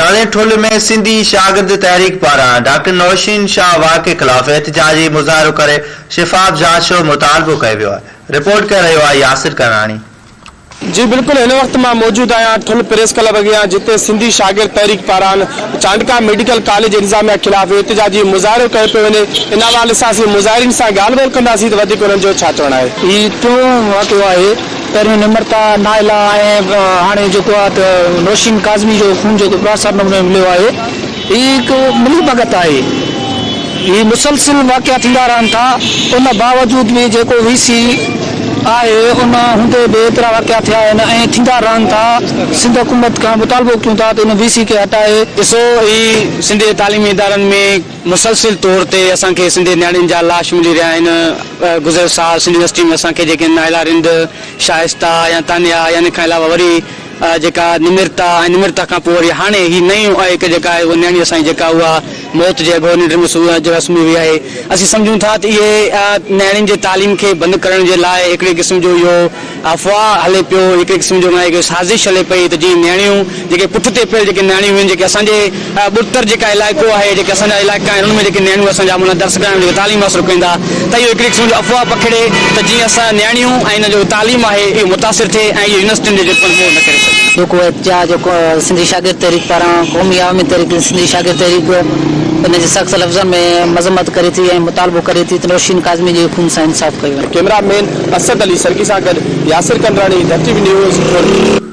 ٿاڻي ٺل ۾ سنڌي شاگرد تحريڪ پاران ڊاڪٽر نوشين شاهه واقعي خلاف احتجاجي مظاهرو ڪري شفاف جاچ جو مطالبو ڪيو ويو آهي، رپورٽ ڪري رهيو آهي ياسر ڪنراڻي. جي بلڪل هن وقت مان موجود آهيان ٺل پريس ڪلب اڳيان جتي سنڌي شاگرد تحريڪ پاران چانڊڪا ميڊيڪل ڪاليج انتظاميا خلاف احتجاجي مظاهرو ڪيو پيو وڃي ان حوالي سان اسين مظاهرين سان ڳالهه ٻولهه ڪنداسين ته وڌيڪ انهن جو ڇا چوڻ آهي. هي ٽيون واقعو آهي پهريون نمرتا، نائلا ۽ هاڻي جيڪو آهي ته نوشين ڪاظمي جو خون جيڪو پراسرار نموني مليو آهي هي هڪ ملي ڀڳت آهي. هي مسلسل واقعا ٿيندا رهن ٿا ان باوجود به جيڪو وي سي آهي ان هوندي به ايترا واقعا ٿيا آهن ۽ ٿيندا رهن ٿا سنڌ حڪومت کان مطالبو ڪيون ٿا ته ان وي سي کي هٽائي ڏسو هي سنڌ جي تعليمي ادارن ۾ مسلسل طور تي اسان کي سنڌي نياڻين جا لاش ملي رهيا آهن، گذريل سال سنڌ يونيورسٽي ۾ اسان کي جيڪي نائلا رند، شائسته يا تانيا يا ان کان علاوه وري جيڪا نمرتا ۽ نمرتا کان پوء وري هاڻي هي نئين هڪ جيڪا آهي اها نياڻي اسان جي جيڪا اها موت جي اگهور ننڊ ۾ جيڪا سمهي وئي آهي اسين سمجهون ٿا ته اهي نياڻين جي تعليم کي بند ڪرڻ جي لاء هڪڙي قسم جو اهو افواهه هلي پيو، هڪڙي قسم جو معنيٰ هڪ سازش هلي پئي ته جيئن نياڻيون جيڪي پٺتي پيل جيڪي نياڻيون هيون جيڪي اسان جي ٻڏتر جيڪا علائقو آهي جيڪي اسان جا علائقا آهن ان ۾ جيڪي نياڻيون اسان جا معنيٰ درسگاهن ۾ جيڪي تعليم حاصل ڪن ٿا ته اهو هڪڙي قسم جو افواهه پکيڙي ته جيئن اسان نياڻيون ۽ ان جو تعليم آهي اهو متاثر ٿئي ۽ اهو يونيورسٽين جو جيڪو پڻ نه ڪري سگهن. جيڪو احتجاج سنڌي شاگرد تحريڪ پاران قومي عوامي تحريڪ سنڌي شاگرد تحريڪ ان جي سخت لفظن ۾ مذمت ڪري ٿي ۽ مطالبو ڪري ٿي ته نوشين ڪاظمي جي خون سان انصاف ڪيو وڃي. ڪئميرا مين اسد علي سرڪي سان گڏ ياسر ڪنڊراڻي، ڌرتي نيوز، ٺل.